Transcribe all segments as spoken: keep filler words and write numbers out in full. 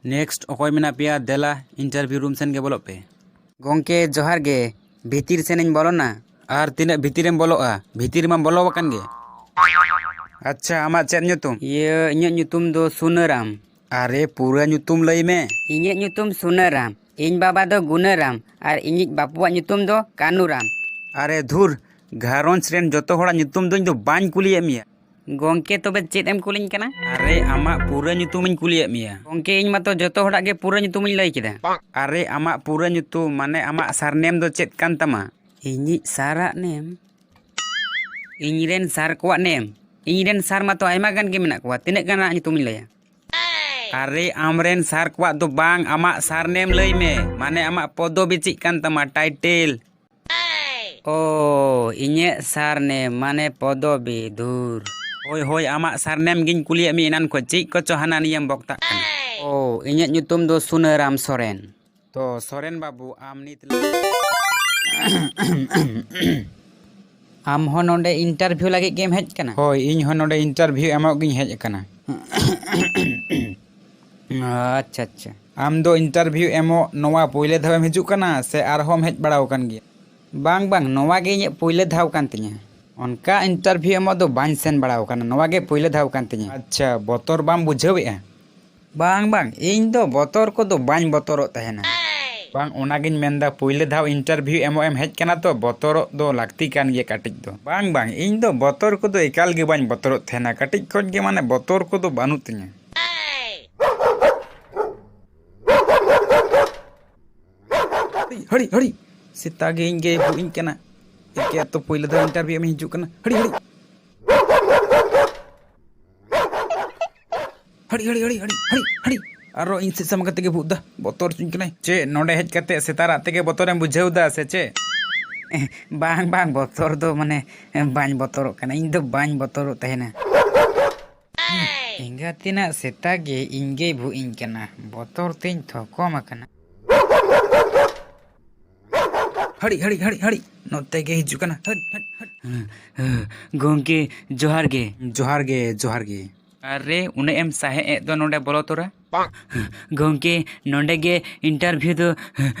Next ᱚᱠᱚᱭ ᱢᱮᱱᱟᱜ ᱯᱮᱭᱟ? ᱫᱮᱞᱟ, ᱤᱱᱴᱟᱨᱵᱷᱤᱭᱩ ᱨᱩᱢ ᱥᱮᱱ ᱜᱮ ᱵᱚᱞᱚᱜ ᱯᱮ᱾ ᱜᱚᱢᱠᱮ, ᱡᱚᱦᱟᱨ ᱜᱮ᱾ ᱵᱷᱤᱛᱤᱨ ᱥᱮᱱᱤᱧ ᱵᱚᱞᱚᱱᱟ? ᱟᱨ ᱛᱤᱱᱟᱹᱜ ᱵᱷᱤᱛᱤᱨᱮᱢ ᱵᱚᱞᱚᱜᱼᱟ? ᱵᱷᱤᱛᱤᱨ ᱨᱮᱢᱟᱢ ᱵᱚᱞᱚ ᱟᱠᱟᱱ ᱜᱮ᱾ ᱟᱪᱪᱷᱟ, ᱟᱢᱟᱜ ᱪᱮᱫ ᱧᱩᱛᱩᱢ? ᱤᱭᱟᱹ, ᱤᱧᱟᱹᱜ ᱧᱩᱛᱩᱢ ᱫᱚ ᱥᱩᱱᱟᱹᱨᱟᱢ᱾ ᱟᱨᱮ, ᱯᱩᱨᱟᱹ ᱧᱩᱛᱩᱢ ᱞᱟᱹᱭ ᱢᱮ᱾ ᱤᱧᱟᱹᱜ ᱧᱩᱛᱩᱢ ᱥᱩᱱᱟᱹᱨᱟᱢ, ᱤᱧ ᱵᱟᱵᱟ ᱫᱚ ᱜᱩᱱᱟᱹᱨᱟᱢ, ᱟᱨ ᱤᱧᱤᱡ ᱵᱟᱹᱯᱩᱣᱟᱜ ᱧᱩᱛᱩᱢ ᱫᱚ ᱠᱟᱹᱱᱩᱨᱟᱢ᱾ ᱟᱨᱮ ᱫᱷᱩᱨ, ᱜᱷᱟᱨᱚᱸᱡᱽ ᱨᱮᱱ ᱡᱚᱛᱚ ᱦᱚᱲᱟᱜ ᱧᱩᱛᱩᱢ ᱫᱚ ᱤᱧ ᱫᱚ ᱵᱟᱹᱧ ᱠᱩᱞᱤᱭᱮᱫ ᱢᱮᱭᱟ᱾ ᱜᱚᱢᱠᱮ, ᱛᱚᱵᱮ ᱪᱮᱫ ᱮᱢ ᱠᱩᱞᱤᱧ ᱠᱟᱱᱟ? ᱟᱨᱮ, ᱟᱢᱟᱜ ᱯᱩᱨᱟᱹ ᱧᱩᱛᱩᱢ ᱤᱧ ᱠᱩᱞᱤᱭᱮᱫ ᱢᱮᱭᱟ᱾ ᱜᱚᱢᱠᱮ, ᱤᱧ ᱢᱟᱛᱚ ᱡᱚᱛᱚ ᱦᱚᱲᱟᱜ ᱜᱮ ᱯᱩᱨᱟᱹ ᱧᱩᱛᱩᱢᱤᱧ ᱞᱟᱹᱭ ᱠᱮᱫᱟ᱾ ᱟᱨᱮ, ᱟᱢᱟᱜ ᱯᱩᱨᱟᱹ ᱧᱩᱛᱩᱢ, ᱢᱟᱱᱮ ᱟᱢᱟᱜ ᱥᱟᱨᱱᱮᱢ ᱫᱚ ᱪᱮᱫ ᱠᱟᱱ ᱛᱟᱢᱟ? ᱤᱧᱤᱡ ᱥᱟᱨᱟᱜ ᱱᱮᱢ? ᱤᱧ ᱨᱮᱱ ᱥᱟᱨ ᱠᱚᱣᱟᱜ ᱱᱮᱢ? ᱤᱧ ᱨᱮᱱ ᱥᱟᱨ ᱢᱟᱛᱚ ᱟᱭᱢᱟ ᱜᱟᱱ ᱜᱮ ᱢᱮᱱᱟᱜ ᱠᱚᱣᱟ, ᱛᱤᱱᱟᱹᱜ ᱜᱟᱱ ᱨᱮᱱᱟᱜ ᱧᱩᱛᱩᱢᱤᱧ ᱞᱟᱹᱭᱟ? ᱟᱨᱮ, ᱟᱢ ᱨᱮᱱ ᱥᱟᱨ ᱠᱚᱣᱟᱜ ᱫᱚ ᱵᱟᱝ, ᱟᱢᱟᱜ ᱥᱟᱨᱱᱮᱢ ᱞᱟᱹᱭ ᱢᱮ, ᱢᱟᱱᱮ ᱟᱢᱟᱜ ᱯᱚᱫᱚᱵᱤ ᱪᱮᱫ ᱠᱟᱱ ᱛᱟᱢᱟ, ᱴᱟᱭᱴᱮᱞ? ᱚ, ᱤᱧᱟᱹᱜ ᱥᱟᱨᱱᱮᱢ ᱢᱟᱱᱮ ᱯᱚᱫᱚᱵᱤ, ᱫᱷᱩᱨ᱾ ᱦᱳᱭ, ᱦᱳᱭ, ᱟᱢᱟᱜ ᱥᱟᱨᱱᱮᱢ ᱜᱤᱧ ᱠᱩᱞᱤᱭᱮᱫ ᱢᱮᱭᱟ ᱮᱱᱟᱱ ᱠᱷᱚᱱ, ᱪᱮᱫ ᱠᱚᱪᱚ ᱦᱟᱱᱟ ᱱᱤᱭᱟᱹᱢ ᱵᱚᱠᱛᱟᱜ ᱠᱟᱱᱟ᱾ ᱚ, ᱤᱧᱟᱹᱜ ᱧᱩᱛᱩᱢ ᱫᱚ ᱥᱩᱱᱟᱹᱨᱟᱢ ᱥᱚᱨᱮᱱ᱾ ᱛᱚ ᱥᱚᱨᱮᱱ ᱵᱟᱹᱵᱩ, ᱟᱢ ᱱᱤᱛ ᱞᱟᱹᱭ ᱟᱢ ᱦᱚᱸ ᱱᱚᱰᱮ ᱤᱱᱴᱟᱨᱵᱷᱤᱭᱩ ᱞᱟᱹᱜᱤᱫ ᱜᱮᱢ ᱦᱮᱡ ᱠᱟᱱᱟ? ᱦᱳᱭ, ᱤᱧ ᱦᱚᱸ ᱱᱚᱰᱮ ᱤᱱᱴᱟᱨᱵᱷᱤᱭᱩ ᱮᱢᱚᱜ ᱜᱤᱧ ᱦᱮᱡ ᱟᱠᱟᱱᱟ᱾ ᱟᱪᱪᱷᱟ, ᱟᱪᱪᱷᱟ᱾ ᱟᱢ ᱫᱚ ᱤᱱᱴᱟᱨᱵᱷᱤᱭᱩ ᱮᱢᱚᱜ ᱱᱚᱣᱟ ᱯᱳᱭᱞᱳ ᱫᱷᱟᱣᱮᱢ ᱦᱤᱡᱩᱜ ᱠᱟᱱᱟ ᱥᱮ ᱟᱨᱦᱚᱸᱢ ᱦᱮᱡ ᱵᱟᱲᱟ ᱟᱠᱟᱱ ᱜᱮᱭᱟ? ᱵᱟᱝ, ᱵᱟᱝ, ᱱᱚᱣᱟ ᱜᱮ ᱤᱧᱟᱹᱜ ᱯᱳᱭᱞᱳ ᱫᱷᱟᱣ ᱠᱟᱱ ᱛᱤᱧᱟᱹ᱾ ᱚᱱᱠᱟ ᱤᱱᱴᱟᱨᱵᱷᱤᱭᱩ ᱮᱢᱚᱜ ᱫᱚ ᱵᱟᱹᱧ ᱥᱮᱱ ᱵᱟᱲᱟ ᱟᱠᱟᱱᱟ, ᱱᱚᱣᱟ ᱜᱮ ᱯᱳᱭᱞᱳ ᱫᱷᱟᱣ ᱠᱟᱱ ᱛᱤᱧᱟᱹ᱾ ᱟᱪᱪᱷᱟ, ᱵᱚᱛᱚᱨ ᱵᱟᱢ ᱵᱩᱡᱷᱟᱹᱣᱮᱫᱼᱟ? ᱵᱟᱝ, ᱵᱟᱝ, ᱤᱧ ᱫᱚ ᱵᱚᱛᱚᱨ ᱠᱚᱫᱚ ᱵᱟᱹᱧ ᱵᱚᱛᱚᱨᱚᱜ ᱛᱟᱦᱮᱱᱟ᱾ ᱵᱟᱝ, ᱚᱱᱟᱜᱤᱧ ᱢᱮᱱᱫᱟ, ᱯᱳᱭᱞᱳ ᱫᱷᱟᱣ ᱤᱱᱴᱟᱨᱵᱷᱤᱭᱩ ᱮᱢᱚᱜ ᱮᱢ ᱦᱮᱡ ᱠᱟᱱᱟ ᱛᱚ, ᱵᱚᱛᱚᱨᱚᱜ ᱫᱚ ᱞᱟᱹᱠᱛᱤ ᱠᱟᱱ ᱜᱮᱭᱟ ᱠᱟᱹᱴᱤᱡ ᱫᱚ᱾ ᱵᱟᱝ, ᱵᱟᱝ, ᱤᱧ ᱫᱚ ᱵᱚᱛᱚᱨ ᱠᱚᱫᱚ ᱮᱠᱟᱞ ᱜᱮ ᱵᱟᱹᱧ ᱵᱚᱛᱚᱨᱚᱜ ᱛᱟᱦᱮᱱᱟ, ᱠᱟᱹᱴᱤᱡ ᱠᱷᱚᱱ ᱜᱮ, ᱢᱟᱱᱮ, ᱵᱚᱛᱚᱨ ᱠᱚᱫᱚ ᱵᱟᱹᱱᱩᱜ ᱛᱤᱧᱟᱹ᱾ ᱦᱟᱹᱲᱤ, ᱦᱟᱹᱲᱤ, ᱦᱟᱹᱲᱤ, ᱥᱮᱛᱟ ᱜᱮ ᱤᱧ ᱜᱮᱭ ᱵᱷᱩᱜ ᱤᱧ ᱠᱟᱱᱟ᱾ ᱮᱠᱮ ᱛᱚ ᱯᱳᱭᱞᱳ ᱫᱷᱟᱣ ᱤᱱᱴᱟᱨᱵᱷᱤᱭᱩ ᱮᱢ ᱦᱤᱡᱩᱜ ᱠᱟᱱᱟ᱾ ᱦᱟᱹᱲᱤ, ᱦᱟᱹᱲᱤ᱾ ᱦᱟᱹᱲᱤ, ᱦᱟᱹᱲᱤ, ᱦᱟᱹᱲᱤ, ᱦᱟᱹᱲᱤ, ᱦᱟᱹᱲᱤ, ᱦᱟᱹᱲᱤ, ᱦᱟᱹᱲᱤ᱾ ᱟᱨᱚ ᱤᱧ ᱥᱮᱫ ᱥᱟᱢᱟᱝ ᱠᱟᱛᱮ ᱜᱮ ᱵᱷᱩᱜ ᱫᱟ᱾ ᱵᱚᱛᱚᱨ ᱦᱚᱪᱚᱧ ᱠᱟᱱᱟᱭ᱾ ᱪᱮᱫ, ᱱᱚᱰᱮ ᱦᱮᱡ ᱠᱟᱛᱮ ᱥᱮᱛᱟ ᱨᱟᱜ ᱛᱮᱜᱮ ᱵᱚᱛᱚᱨᱮᱢ ᱵᱩᱡᱷᱟᱹᱣ ᱫᱟ ᱥᱮ ᱪᱮᱫ? ᱵᱟᱝ, ᱵᱟᱝ, ᱵᱚᱛᱚᱨ ᱫᱚ ᱢᱟᱱᱮ ᱵᱟᱹᱧ ᱵᱚᱛᱚᱨᱚᱜ ᱠᱟᱱᱟ᱾ ᱤᱧ ᱫᱚ ᱵᱟᱹᱧ ᱵᱚᱛᱚᱨᱚᱜ ᱛᱟᱦᱮᱱᱟ᱾ ᱮᱸᱜᱟᱛ ᱛᱤᱱᱟᱜ ᱥᱮᱛᱟ ᱜᱮ ᱤᱧ ᱜᱮᱭ ᱵᱷᱩᱜ ᱤᱧ ᱠᱟᱱᱟ᱾ ᱵᱚᱛᱚᱨ ᱛᱤᱧ ᱛᱷᱚᱠᱚᱢ ᱟᱠᱟᱱᱟ᱾ ᱦᱟᱹᱲᱤ, ᱦᱟᱹᱲᱤ, ᱦᱟᱹᱲᱤ, ᱦᱟᱹᱲᱤ᱾ ᱱᱚᱛᱮ ᱜᱮ ᱦᱤᱡᱩᱜ ᱠᱟᱱᱟ᱾ ᱦᱟᱹᱲ, ᱦᱟᱹᱲ, ᱦᱟᱹᱲ᱾ ᱜᱚᱢᱠᱮ, ᱡᱚᱦᱟᱨ ᱜᱮ᱾ ᱡᱚᱦᱟᱨ ᱜᱮ, ᱡᱚᱦᱟᱨ ᱜᱮ᱾ ᱟᱨᱮ, ᱩᱱᱟᱹᱜ ᱮᱢ ᱥᱟᱦᱮᱫ ᱮᱫ ᱫᱚ ᱱᱚᱰᱮ, ᱵᱚᱞᱚ ᱛᱚᱨᱟ᱾ ᱜᱚᱢᱠᱮ, ᱱᱚᱰᱮ ᱜᱮ ᱤᱱᱴᱟᱨᱵᱷᱤᱭᱩ ᱫᱚ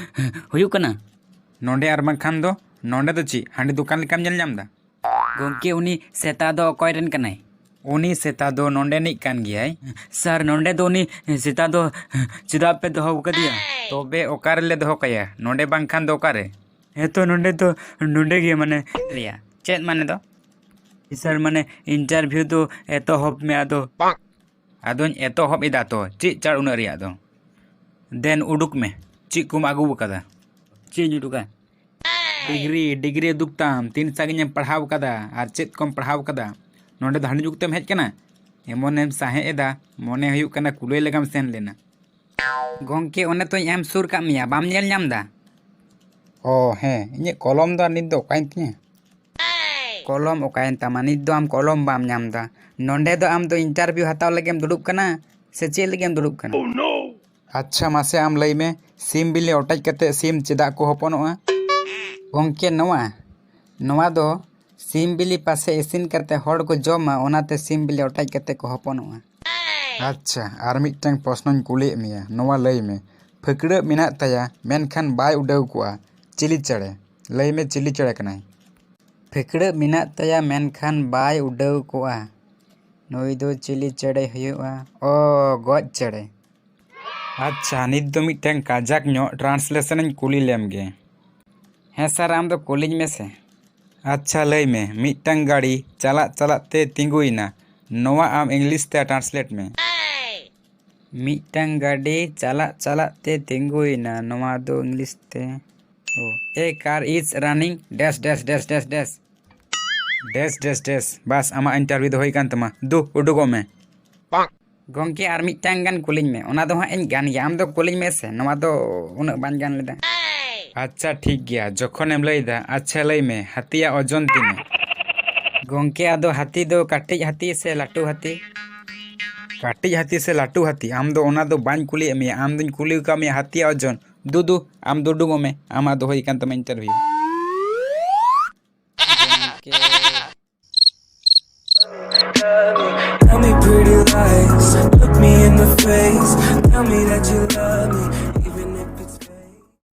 ᱦᱩᱭᱩᱜ ᱠᱟᱱᱟ? ᱱᱚᱰᱮ ᱟᱨ ᱵᱟᱝᱠᱷᱟᱱ ᱫᱚ ᱱᱚᱰᱮ ᱫᱚ ᱪᱮᱫ, ᱦᱟᱺᱰᱤ ᱫᱚᱠᱟᱱ ᱞᱮᱠᱟᱢ ᱧᱮᱞ ᱧᱟᱢ ᱮᱫᱟ? ᱜᱚᱢᱠᱮ, ᱩᱱᱤ ᱥᱮᱛᱟ ᱫᱚ ᱚᱠᱚᱭ ᱨᱮᱱ ᱠᱟᱱᱟᱭ? ᱩᱱᱤ ᱥᱮᱛᱟ ᱫᱚ ᱱᱚᱰᱮᱱᱤᱡ ᱠᱟᱱ ᱜᱮᱭᱟᱭ᱾ ᱥᱟᱨ, ᱱᱚᱰᱮ ᱫᱚ ᱩᱱᱤ ᱥᱮᱛᱟ ᱫᱚ ᱪᱮᱫᱟᱜ ᱯᱮ ᱫᱚᱦᱚ ᱟᱠᱟᱫᱮᱭᱟ? ᱛᱚᱵᱮ ᱚᱠᱟ ᱨᱮᱞᱮ ᱫᱚᱦᱚ ᱠᱟᱭᱟ? ᱱᱚᱰᱮ ᱵᱟᱝᱠᱷᱟᱱ ᱫᱚ ᱚᱠᱟᱨᱮ? ᱦᱮᱸ ᱛᱚ, ᱱᱚᱰᱮ ᱫᱚ, ᱱᱚᱰᱮ ᱜᱮ ᱢᱟᱱᱮ᱾ ᱨᱮᱭᱟᱜ ᱪᱮᱫ ᱢᱟᱱᱮ ᱫᱚ? ᱥᱟᱨ, ᱢᱟᱱᱮ ᱤᱱᱴᱟᱨᱵᱷᱤᱭᱩ ᱫᱚ ᱮᱛᱚᱦᱚᱵ ᱢᱮ ᱟᱫᱚ᱾ ᱟᱫᱚᱧ ᱮᱛᱚᱦᱚᱵ ᱮᱫᱟ ᱛᱚ, ᱪᱮᱫ ᱪᱟᱲ ᱩᱱᱟᱹᱜ ᱨᱮᱭᱟᱜ ᱫᱚ? ᱫᱮᱱ ᱩᱰᱩᱠ ᱢᱮ, ᱪᱮᱫ ᱠᱚᱢ ᱟᱹᱜᱩ ᱟᱠᱟᱫᱟ? ᱪᱮᱫ ᱤᱧ ᱩᱰᱩᱠᱟ? ᱰᱤᱜᱽᱨᱤ, ᱰᱤᱜᱽᱨᱤ ᱩᱫᱩᱜ ᱛᱟᱢ, ᱛᱤᱱ ᱥᱟᱺᱜᱤᱧ ᱮᱢ ᱯᱟᱲᱦᱟᱣ ᱠᱟᱫᱟ ᱟᱨ ᱪᱮᱫ ᱠᱚᱢ ᱯᱟᱲᱦᱟᱣ ᱠᱟᱫᱟ? ᱱᱚᱰᱮ ᱫᱚ ᱦᱟᱺᱰᱤ ᱧᱩ ᱠᱟᱛᱮᱢ ᱦᱮᱡ ᱠᱟᱱᱟ? ᱮᱢᱚᱱᱮᱢ ᱥᱟᱦᱮᱫ ᱮᱫᱟ, ᱢᱚᱱᱮ ᱦᱩᱭᱩᱜ ᱠᱟᱱᱟ ᱠᱩᱞᱟᱹᱭ ᱞᱮᱠᱟᱢ ᱥᱮᱱ ᱞᱮᱱᱟ᱾ ᱜᱚᱢᱠᱮ, ᱚᱱᱮ ᱛᱚᱧ ᱮᱢ ᱥᱩᱨ ᱠᱟᱜ ᱢᱮᱭᱟ, ᱵᱟᱢ ᱧᱮᱞ ᱧᱟᱢ ᱮᱫᱟ? ᱚ ᱦᱮᱸ, ᱤᱧᱟᱹᱜ ᱠᱚᱞᱚᱢ ᱫᱚ ᱟᱨ ᱱᱤᱛ ᱫᱚ ᱚᱠᱟᱭᱮᱱ ᱛᱤᱧᱟᱹ? ᱠᱚᱞᱚᱢ ᱚᱠᱟᱭᱮᱱ ᱛᱟᱢᱟ? ᱱᱤᱛ ᱫᱚ ᱟᱢ ᱠᱚᱞᱚᱢ ᱵᱟᱢ ᱧᱟᱢ ᱮᱫᱟ᱾ ᱱᱚᱰᱮ ᱫᱚ ᱟᱢ ᱫᱚ ᱤᱱᱴᱟᱨᱵᱷᱤᱭᱩ ᱦᱟᱛᱟᱣ ᱞᱟᱹᱜᱤᱫ ᱮᱢ ᱫᱩᱲᱩᱵ ᱠᱟᱱᱟ ᱥᱮ ᱪᱮᱫ ᱞᱟᱹᱜᱤᱫ ᱮᱢ ᱫᱩᱲᱩᱵ ᱠᱟᱱᱟ? ᱟᱪᱪᱷᱟ, ᱢᱟᱥᱮ ᱟᱢ ᱞᱟᱹᱭ ᱢᱮ, ᱥᱤᱢ ᱵᱤᱞᱤ ᱚᱴᱮᱡ ᱠᱟᱛᱮ ᱥᱤᱢ ᱪᱮᱫᱟᱜ ᱠᱚ ᱦᱚᱯᱚᱱᱚᱜᱼᱟ? ᱜᱚᱢᱠᱮ, ᱱᱚᱣᱟ, ᱱᱚᱣᱟ ᱫᱚ ᱥᱤᱢ ᱵᱤᱞᱤ ᱯᱟᱥᱮ ᱤᱥᱤᱱ ᱠᱟᱛᱮ ᱦᱚᱲ ᱠᱚ ᱡᱚᱢᱟ, ᱚᱱᱟᱛᱮ ᱥᱤᱢ ᱵᱤᱞᱤ ᱚᱴᱮᱡ ᱠᱟᱛᱮ ᱠᱚ ᱦᱚᱯᱚᱱᱚᱜᱼᱟ᱾ ᱟᱪᱪᱷᱟ, ᱟᱨ ᱢᱤᱫᱴᱟᱝ ᱯᱨᱚᱥᱱᱚᱧ ᱠᱩᱞᱤᱭᱮᱫ ᱢᱮᱭᱟ, ᱱᱚᱣᱟ ᱞᱟᱹᱭ ᱢᱮ, ᱯᱷᱟᱹᱠᱲᱟᱹᱜ ᱢᱮᱱᱟᱜ ᱛᱟᱭᱟ, ᱢᱮᱱᱠᱷᱟᱱ ᱵᱟᱭ ᱩᱰᱟᱹᱣ ᱠᱚᱜᱼᱟ, ᱪᱤᱞᱤ ᱪᱮᱬᱮ? ᱞᱟᱹᱭ ᱢᱮ, ᱪᱤᱞᱤ ᱪᱮᱬᱮ ᱠᱟᱱᱟᱭ? ᱯᱷᱟᱹᱠᱲᱟᱹᱜ ᱢᱮᱱᱟᱜ ᱛᱟᱭᱟ, ᱢᱮᱱᱠᱷᱟᱱ ᱵᱟᱭ ᱩᱰᱟᱹᱣ ᱠᱚᱜᱼᱟ᱾ ᱱᱩᱭ ᱫᱚ ᱪᱤᱞᱤ ᱪᱮᱬᱮ ᱦᱩᱭᱩᱜᱼᱟ? ᱚ, ᱜᱚᱡ ᱪᱮᱬᱮ᱾ ᱟᱪᱪᱷᱟ, ᱱᱤᱛ ᱫᱚ ᱢᱤᱫᱴᱟᱝ ᱠᱟᱡᱟᱠ ᱧᱚᱜ ᱴᱨᱟᱱᱥᱞᱮᱥᱚᱱ ᱤᱧ ᱠᱩᱞᱤ ᱞᱮᱢ ᱜᱮ᱾ ᱦᱮᱸ ᱥᱟᱨ, ᱟᱢ ᱫᱚ ᱠᱩᱞᱤᱧ ᱢᱮᱥᱮ᱾ ᱟᱪᱪᱷᱟ, ᱞᱟᱹᱭ ᱢᱮ, ᱢᱤᱫᱴᱟᱝ ᱜᱟᱹᱰᱤ ᱪᱟᱞᱟᱜ ᱪᱟᱞᱟᱜ ᱛᱮ ᱛᱤᱸᱜᱩᱭᱮᱱᱟ, ᱱᱚᱣᱟ ᱟᱢ ᱤᱝᱞᱤᱥ ᱛᱮ ᱴᱨᱟᱱᱥᱞᱮᱴ ᱢᱮ᱾ ᱢᱤᱫᱴᱟᱝ ᱜᱟᱹᱰᱤ ᱪᱟᱞᱟᱜ ᱪᱟᱞᱟᱜ ᱛᱮ ᱛᱤᱸᱜᱩᱭᱮᱱᱟ, ᱱᱚᱣᱟ ᱫᱚ ᱤᱝᱞᱤᱥ ᱛᱮ, ᱳ, a car is running dash dash dash dash dash᱾ ᱰᱮᱥ, ᱰᱮᱥ, ᱰᱮᱥ᱾ ᱵᱟᱥ, ᱟᱢᱟᱜ ᱤᱱᱴᱟᱨᱵᱷᱤᱭᱩ ᱫᱚ ᱦᱩᱭ ᱠᱟᱱ ᱛᱟᱢᱟ᱾ ᱫᱩ, ᱩᱰᱩᱠᱚᱜ ᱢᱮ᱾ ᱜᱚᱢᱠᱮ, ᱟᱨ ᱢᱤᱫᱴᱟᱝ ᱜᱟᱱ ᱠᱩᱞᱤᱧ ᱢᱮ, ᱚᱱᱟ ᱫᱚ ᱦᱟᱸᱜ ᱤᱧ ᱜᱟᱱ ᱜᱮᱭᱟ, ᱟᱢ ᱫᱚ ᱠᱩᱞᱤᱧ ᱢᱮ ᱥᱮ, ᱱᱚᱣᱟ ᱫᱚ ᱩᱱᱟᱹᱜ ᱵᱟᱹᱧ ᱜᱟᱱ ᱞᱮᱫᱟ᱾ ᱟᱪᱪᱷᱟ, ᱴᱷᱤᱠ ᱜᱮᱭᱟ, ᱡᱚᱠᱷᱚᱱᱮᱢ ᱞᱟᱹᱭᱫᱟ᱾ ᱟᱪᱪᱷᱟ, ᱞᱟᱹᱭ ᱢᱮ, ᱦᱟᱹᱛᱤᱭᱟᱜ ᱳᱡᱚᱱ ᱛᱤᱱᱟᱹᱜ? ᱜᱚᱢᱠᱮ, ᱟᱫᱚ ᱦᱟᱹᱛᱤ ᱫᱚ ᱠᱟᱹᱴᱤᱡ ᱦᱟᱹᱛᱤ ᱥᱮ ᱞᱟᱹᱴᱩ ᱦᱟᱹᱛᱤ? ᱠᱟᱹᱴᱤᱡ ᱦᱟᱹᱛᱤ ᱥᱮ ᱞᱟᱹᱴᱩ ᱦᱟᱹᱛᱤ, ᱟᱢ ᱫᱚ ᱚᱱᱟ ᱫᱚ ᱵᱟᱹᱧ ᱠᱩᱞᱤᱭᱮᱫ ᱢᱮᱭᱟ, ᱟᱢ ᱫᱚᱧ ᱠᱩᱞᱤ ᱟᱠᱟᱫ ᱢᱮᱭᱟ ᱦᱟᱹᱛᱤᱭᱟᱜ ᱳᱡᱚᱱ᱾ ᱫᱩ, ᱫᱩ, ᱟᱢ ᱫᱚ ᱩᱰᱩᱠᱚᱜ ᱢᱮ, ᱟᱢᱟᱜ ᱫᱚ ᱦᱩᱭ ᱠᱟᱱ ᱛᱟᱢᱟ ᱤᱱᱴᱟᱨᱵᱷᱤᱭᱩ᱾ ᱜᱚᱢᱠᱮ᱾ Tell me pretty me that you love me.